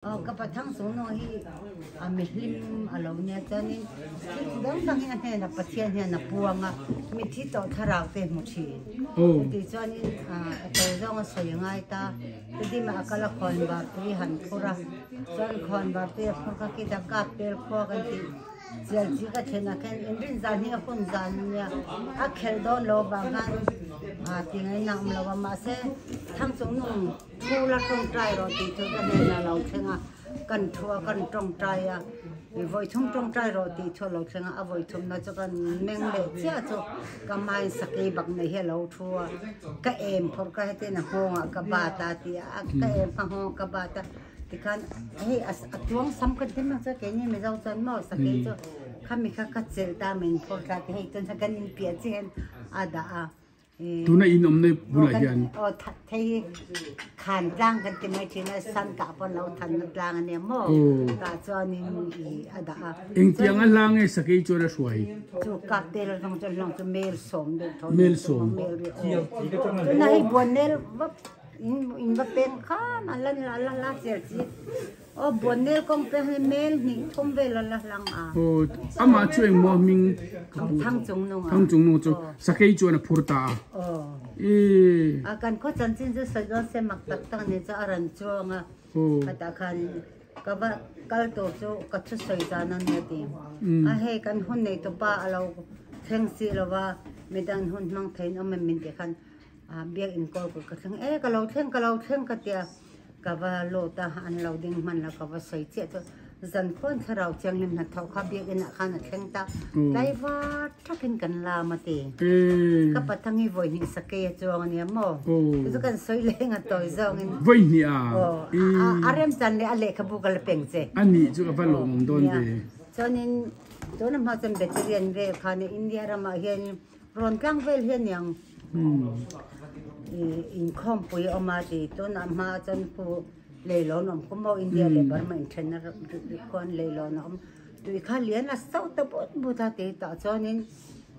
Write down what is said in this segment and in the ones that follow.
Aw ka pa Thangchungnu hi a mihlim a lo nia chuanin thil chi dang dang hi a hnenah Pathian hian a puang a, mitthi tawh thlarau te hmu thin. Chutih chuanin a to zawng a sawi ngai ta, chutih a kal a khawn varpui han phur a, chuan khawn varpui a phur kha khita kap pel khua kan tih Chial chi ka then ah khan inrin zan hi a hun zan a nia, a khelh dawn lo vang khan ah ti ngaihna awm lo a, mahse Thangchung nung thu la tawngtai rawh tih chu ka hnenah a lo thleng a, kan thu a kan tawngtai a, vawi thum tawngtai rawh tih chu a lo thleng a, a vawi thumna chu kan meng leh chiah chu ka hmain sakei bak nei hi a lo thu a, ka em phawrh ka hetin a nghawngah ka bat a ti a, ka em kha nghawngah ka bat a. Tikhan hei a tuang sam kan ti mek chu keini Mizo chuan maw sakei chu khami kha ka chelh ta min phur thla ti hei chuan kan in piah chiah hian a dah a. Tuna in awm nei bulah hian. Aw thei hi khan tlang kan ti mai thin a san kah pawn lo than na tlang ania maw tah chuan in a dah a. Engtiang a hla nge sakei chuan a hruai? Chu kap te la zawng chuan hlawng chu mel sawm deuh tho. Mel sawm. Tuna hei buan nel vap In in va peng khan a la la la la cher chi aw buan nel kawng peng hi mel hnih thum vel a la hlang a. Aw amah chu engmaw hming ka pu Thang chung nung a. Thang chung nung chu sakei chuan a phur ta a. Aw. E. A kan khaw chanchin chu sawi dawn se mak tak tak ni chu a ran chuang a. Aw. Khatah khan ka va kal tur chu ka thu sawi zan a nia ti. A hei kan hun nei tupa a lo thleng si lova midang hun hmang theiin awm em min tih khan Biak inkawl kut ka thleng e ka lo thleng ka lo thleng ka tia ka va lut a an lo ding hman lo ka va sawi chiah chu zan khawn thlarau thianghlim hnathawh kha biak inah khan a thleng ta tlaivar thakin kan lam a ti ka pathang hi vawi hnih sakei a chuang a nia maw chu chu kan sawi leng a tawi zawngin vawi hnih a a remchan leh a lehkhabu ka la peng che a nih chu ka va lawmawm dawn ve chuanin tuna hma chuan vegetarian vel khan India ramah hian Rawn tlang vel hi aniang ih inkhawmpui a awm a ti tunah hma chuan khu leilawn awm khu maw India leh Burma inthenna ri khuan leilawn a awm tui kha lian a so ta but but a ti tah chuanin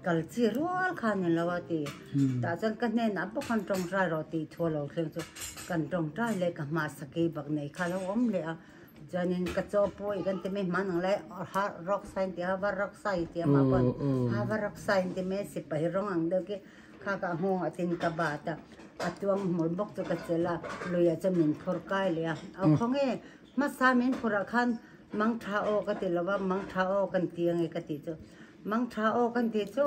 kal chi rual kha a ni lo a ti tah chuan ka hnenah bawk khan tawngtai rawh tih thu a lo thleng chu kan tawngtai leh ka hma sakei bak nei kha a lo awm leh a. Chuanin ka chaw pawh i kan ti mai hman ang lai ha rock sign tih hava rock sign tih amah pawh hava rock sign ti mai sipai rawng ang deuh khi kha ka nghawngah chuan ka bat a a tuang hmur bawk chu ka chelh a luiah chuan min phur kai leh a a khawnge hmasa min phurah khan mang tha aw ka ti lo va mang tha aw kan ti ange ka tih chu mang tha aw kan tih chu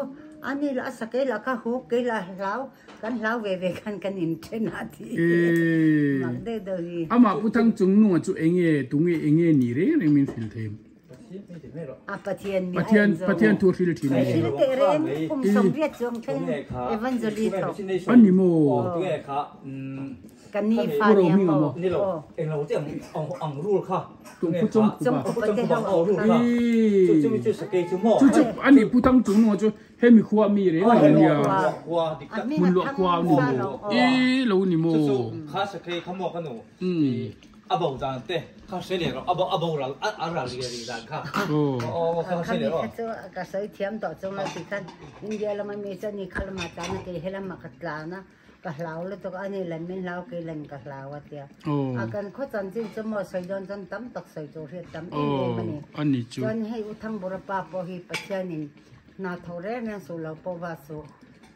ani lah a sakei lah kha huk kei lah hlau Kan hlau ve ve khan kan inthen a ti mak deuh deuh hi. Amah Pu Thangchung nunga chu enge tunge enge ni reng reng min hrilh thei em? A Pathian mi a Pathian en zawng. Pathian thu hrilh thin a ni. Hrilh teh reng kum 80 chuang thleng Evangelie thawk. A ni maw? Ka ni fa nia maw? Aw. Pu Chawngkhupa. Chawngkhupa te ho ang kha. Chu chu a ni Pu Thangchung nunga chu Hemi khua mi reng lo nia. Hmun luah khua ni maw? I lo ni maw? Ka hlau lutuk a ni lan min hlau kei lan ka hlau a tia. A kan khaw chanchin chu maw sawi dawn chuan tam tak sawi tur hi a tam em em a ni. Chuan hei U Thangbura pa pawh hi Pathianin hna tho reng reng suh lo pawh va suh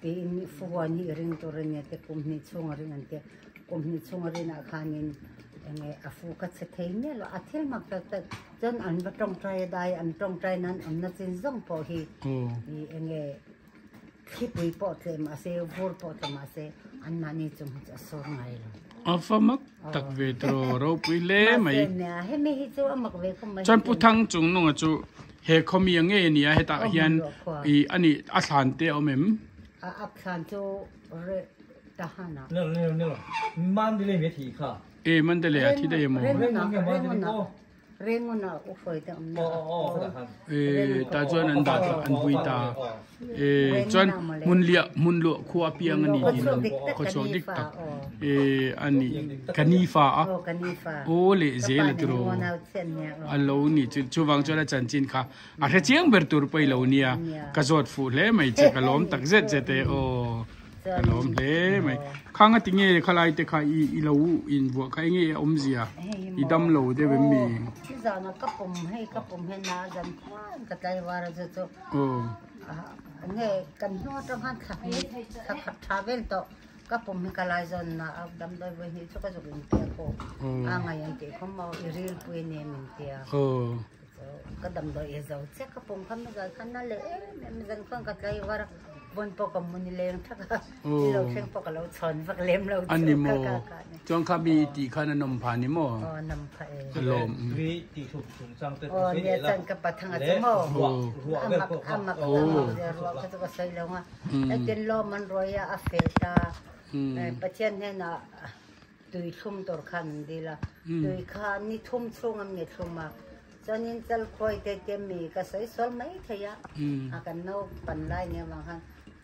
tiin Fuhuan hi i ring tur a nia te kum hnih chhung a ring an tia. Kum hnih chhung a rinah khanin enge a fu kha chhe thei miah lo a thil mak tak tak chuan an va tawngtai a dai an tawngtai nan awmna chin zawng pawh hi enge Thlipui pawh tleh mah se, vur pawh tleh mah se, anmahni chu hmu chu a sawr ngai lo. A va mak tak ve tiraw, ropui hle mai. Mahse nia, hemi hi chu a mak ve khawp mai. Chuan Pu Thang chung nunga chu he khawmi a nge nia hetah hian i a nih a thlan te a awm em? A thlan chu reh ta han a. Ni lo ni lo ni lo, Mandalay me thi kha. E Mandalay a thi daih emaw? Rengunah Rengun ah u hruai te awm na a E ta chuan an dah an vui ta e chuan hmun liah hmun luah khua apiang ani tin khaw chhuak dik tak e ani ka ni fa a aw leh zel a tiraw a lo ni chu chuvang chuan a chanchin kha a hre chiang ber tur pawh i lo nia ka zawt fuh hle mai che ka lawm tak zet zet e aw. Ka lawm hle mai. Khang a tinge khalai te kha i i lo in vuah kha enge a awmzia i dam lo deuh em mi? Chuzana ka pum hei ka pum hian na a zan khan ka tlaivar a chu chu nge kan hnung atang khan thla hnih thla khat tha vel tawh ka pum hi ka lai zawn na a damdawi vawi hnih chu ka zuk in tia khaw a ngai an tih khawm maw i rilpui a ni min tia. Ka damdawi e zo chiah ka pum kha mizan khan na leh em em mizan khan ka tlaivar a vawn pawh ka mun leng thak a i lo thleng pawh ka lo chhawn vak lem lo chu ani maw chuan kha mi tih khan a nawm phah ni maw aw nawm phah e a lawm tui tih thup chung chang te aw nia chuan ka pathang a chu maw a mak a mak a mak zia ruah kha chu ka sawi lo nga engtin lawm an ruai a a fel ta Pathian hnenah Tui thlum tur khan an dil a, tui kha ni thum chhung an ni thlum a, chuanin chalkhuai te te mi ka sawi sual mai thei a, a kan naupan lai nia vang khan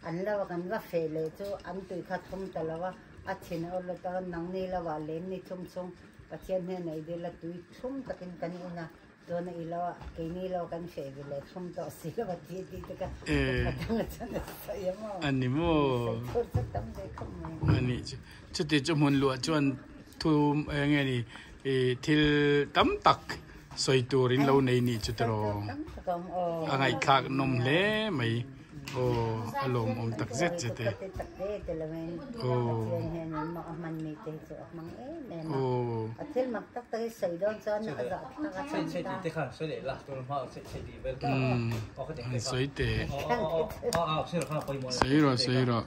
an lo a kan va feh leh chu an tui kha thlum ta lo a, a thin a awrh lo tak a, nangni lo ah lem ni thum chhung Pathian hnenah i dil a, tui thlum takin kan in a, Tuna i lo ah keini lo kan feh ve le thlum tawh si lo a ti ti te ka patang a chan a sawi a maw. Ani maw. Sawi tur chu tam ve khawp mai. Ani chu chuti chu hmun luah chuan thu enge ni i thil tam tak sawi tur in lo nei ni chu tiraw. A ngaihthlak nawm hle mai. Aw a lawmawm tak zet zet e. Aw. Aw. Umm sawi teh. Sawi rawh sawi rawh.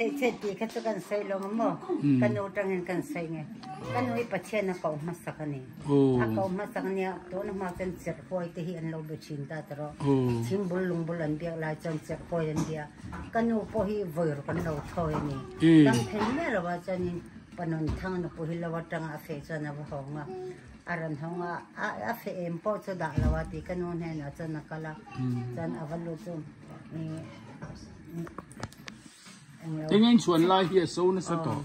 Chhehchhet tih kha chu kan sawi lo ang maw? Ka nu tangin kan sawi nge. Ka nu hi Pathian a koh hmasak a ni. A koh hmasak a nia, tuna hma chuan cherhhuai te hi an lo be thin ta ta rawh. Thingbul lungbul an biak lai chuan cherhhuai an bia. Ka nu pawh hi vawi ruk an lo thawi a ni. Dam thei miah lo ah chuanin Panon Thang nupui hi lo atanga a feh chuan a va hawng a. A rawn hawng a, a feh em pawh chu dah lo a ti ka nu hnenah chuan a kal a. Chuan a va lut chu. Eng in chhuan lai hi a so nasa tawh.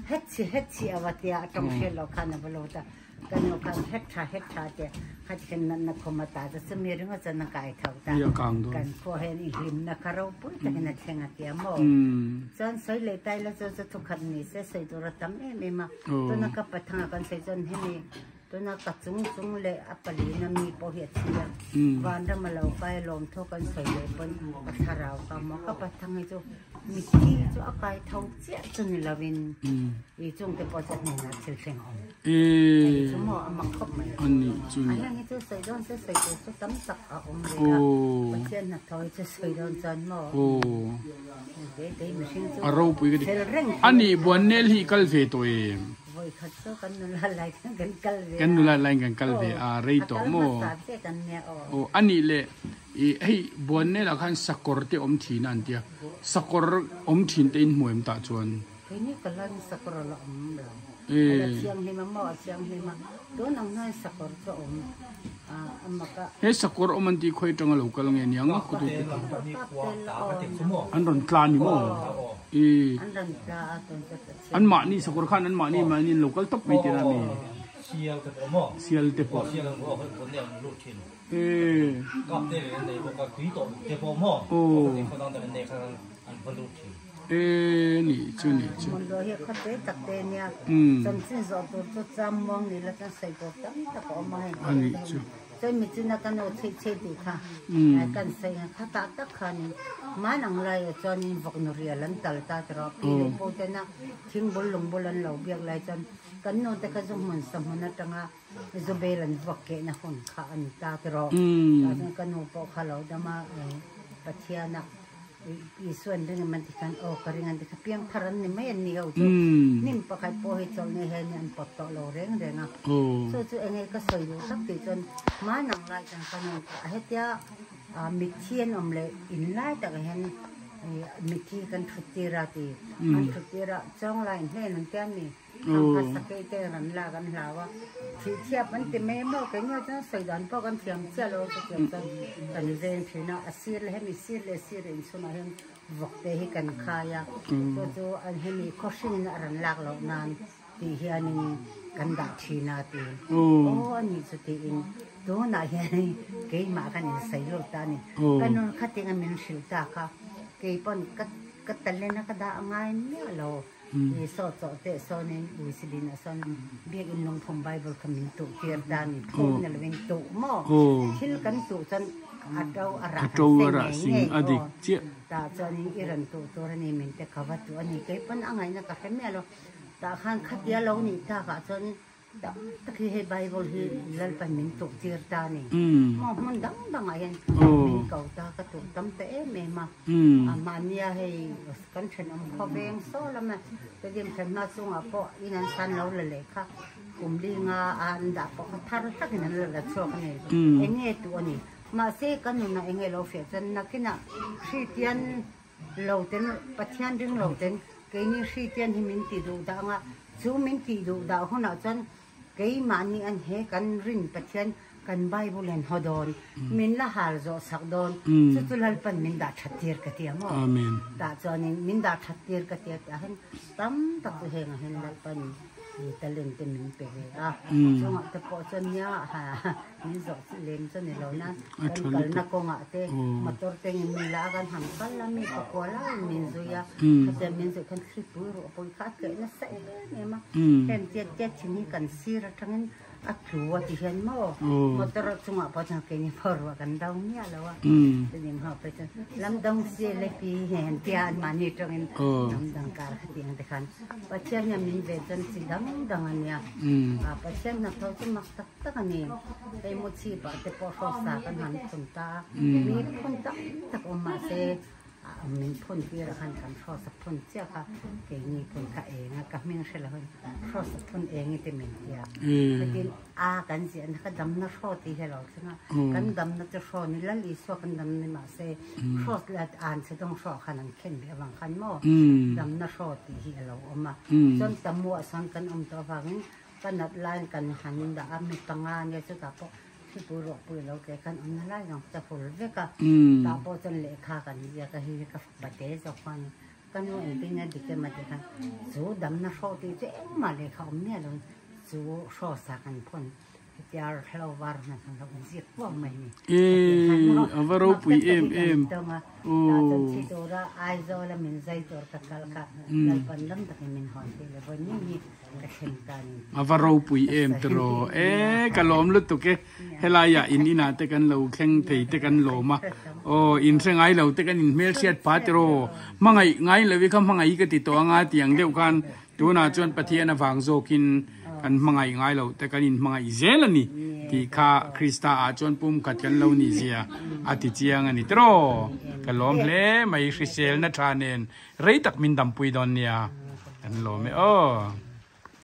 Het chi het chi a va tia a tawng hriat loh khan a va lut a ka nu khan het tha het tha tia khat khan natna khum a ta chu chumi ringawt chuan a kai tho ta kan khua hian i hlimna kha ropui takin a thleng a tia maw chuan sawi leh ta ila chu chu thukhat ni se sawi tur a tam em em a tuna ka pathanga kan sawi chuan hemi Tuna ka chung chung leh a palina mi pawh hi a thi a, vanram a lo kai a lawm tho kan sawi leh pawn ka thlarau ka maw ka pathang hi chu mithi chu a kai tho chiah chu ni lovin i chungte pawh chu a hnenah thil thleng a awm. Hei chu maw a mak khawp mai. A heng hi chu sawi dawn se sawi tur chu tam tak a awm ve a, Pathian hnathawh hi chu sawi dawn chuan maw kei mihring chu A ropui ka ti. fel reng A nih Buannel hi i kal ve tawh em? Vawi khat chu kan nula lai khan kan kal ve a. Kan nula lai kan kal ve a, rei tawh maw? A kal hmasa che kan nia aw. Aw, a nih leh i hei Buannel ah khan sakawr te awm thin a an tia, sakawr awm thin te in hmu em tah chuan? Keini ka lan sakawr a la awm lo. A la thianghlim a maw a thianghlim a, tun ang hnuaiin sakawr chu a awm a mak a. He sakawr awm an tih khawi atanga lo kal nge niang a? An rawn tla ni maw? I. An rawn tla a tun chu. An mahni sakawr khan an mahni mahni an lo kal tawp mai tih a mi. Sial te pawh maw? Sial te pawh. Sial an ruah hawi pawn an lut thin. Ee. Kap te leh an nei bawk a, tui tawh te pawh maw? Aw. Khaw dang dang an nei khan an va lut thin. Ee nih chu nih chu. Hmun luah hi khaw te tak te nia. Chanchin zawh tur chu cham muang ni la chuan sawi tur tam tak a awm a hei. A nih chu. Chuan michina ka nu chheih chheih tih kha kan sawi ang kha tah tak khanin man ang laiah chuanin vawknu rial an tal ta tawh a, pi leh pu tena thingbul lungbul an lo biak lai chuan kan nu te kha zu hmun sa hmun atanga zu bel an vuak kehna hun kha a ni ta tawh. Tah chuan ka nu pawh kha lo dam a, Pathiana Isua an ring em an ti khan aw ka ring an ti kha piangthar an ni mai an ni ho chu hnim pakhat pawh hi chawlhni hian an pawt tawh lo reng reng a chu chu enge ka sawi duh tak tih chuan hmanang lai chuan ka nu a hetia mitthi an awm leh in lai takah hian mitthi kan thut tir a ti an thut tir a chawnglai hnen an tia mi. Ang kha sakei te ran lak an hlau a, thih thiap an ti mai maw kei nge chuan sawi dan pawh kan thiam chiah lo chu tiang chuan kan veng thin a, a sir leh hemi sir leh sir inchhunah hian vawk te hi kan khai a, chu chu an hemi khawhringin a ran lak loh nan tih hianin kan dah thin a ti. Aw a nih chu tiin. Tunah hian keimah khan in sawi lut ta a ni. Ka nun khatin a min hrilh ta kha keipawn ka ka talent a ka dah ngai miah lo. I saw chawh teh sawnin Uisilin ah sawn biakinn lungphum Bible kha min tuh tir ta a ni. Phum na lovin tuh maw? Thil kan tuh chuan a to a rah kan seng ngei ngei aw. Tah chuanin i rawn tuh tur a ni min te kha va tuh a ni. Keipawn a ngaihna ka hre miah lo. Tah khan khatia lo nih takah chuan Dam tak hi hei Bible hi Lalpan min tuh tir ta a ni. Maw hmun dang dangah hian min ko ta ka tuh tam ta em em a. Mahnia hei kan thenawm khawveng saw lama stadium thlen hma chungah pawh in an san lo la leh kha kum li nga a an dah pawh kha thar takin an la la chhuak a ni. Eng nge tuh a ni. Mahse ka nunah eng nge lo fiah chuan nakinah Kristian lo ten Pathian ring lo ten Keini Hristian hi min ti duh dah anga, chu min tih duh dah hunah chuan keimahni an he kan rin Pathian kan Bible hian haw dawn, min la hal zawh sak dawn, chu chu Lalpan min dah that tir ka ti ang aw. Tah chuanin min dah that tir ka ti a tih ah hian tam tak chu hengah hian Lalpan talent te min pe ve a, chungah te pawh chuan nia Min zawh chu lem chu ni lo na, kan kalna kawngah te motor te engin mi la a kan han kal a, mi pakua laiin min zui a, khatiang min zui khan thlipui ruah pawh hi kha a tleh nasa em em a, heng tiat tiat thin hi kan sir atangin a tlu a ti hian maw motor chungah pawh chuan keini pawh ruah kan do miah lo a, chunin ho phei chuan lam dang si le pi hian tia anmahni atangin lam dang kar khatiang te khan Pathian hian min ve chuan chi dang dang a nia, Pathian hnathawh chu mak tak tak a ni. Hei mu chhip ah te pawh hrawsa kan han phun ta a, mi phun tam tak awm mah se min phun tir ah khan kan hrawsa phun chiah kha keini phun kha eng a, ka hming hre lo in hrawsa phun eng i ti min ti a. Chutin a kan ziah na kha damna hraw tih hi a lo thleng a, kan damna chu hraw ni Lal Isua kan dam ni mah se hraw leh an chhe dawng hraw khan an khen beh avang khan maw damna hraw tih hi a lo awm a. Chuan tamuah sawn kan awm tawh avangin Ka nat laiin kan han dah a, mi panga nia chutah pawh thlipui ruahpui lo tle khan awmna lai zawng chu hul vek a, tah pawh chuan lehkha kan ziak a, hei hi ka pate zawk kha a ni. Ka nu engtin nge dik em a tih khan chu damna hrawh tih chu engmah lehkha awm miah loin chu hraw sa kan phawn hetia hlo var hna hna lo inziak kuau mai a ni. Eii a va ropui em em. Tah chuan thi tura Aizawla min zai tur ka kal kha Lalpan lam takin min hawn tih leh vawi ni hi ka thleng ta a ni. A va ropui em tiraw e ka lawm lutuk e helaiah in inah te kan lo thleng thei te kan lawm a aw in hre ngai lo te kan in hmelhriat pha tiraw hmangaih ngai lo i kha hmangaih ka ti tawh anga tiang deuh khan Tunah chuan Pathian avang zawkin kan hmangaih ngai loh te kan inhmangaih zel a ni tih kha Krista ah chuan pumkhat kan lo nih zia a ti chiang a ni tiraw? Ka lawm hle mai hriselna tha nen rei tak min dampui dawn nia kan lawm e aw.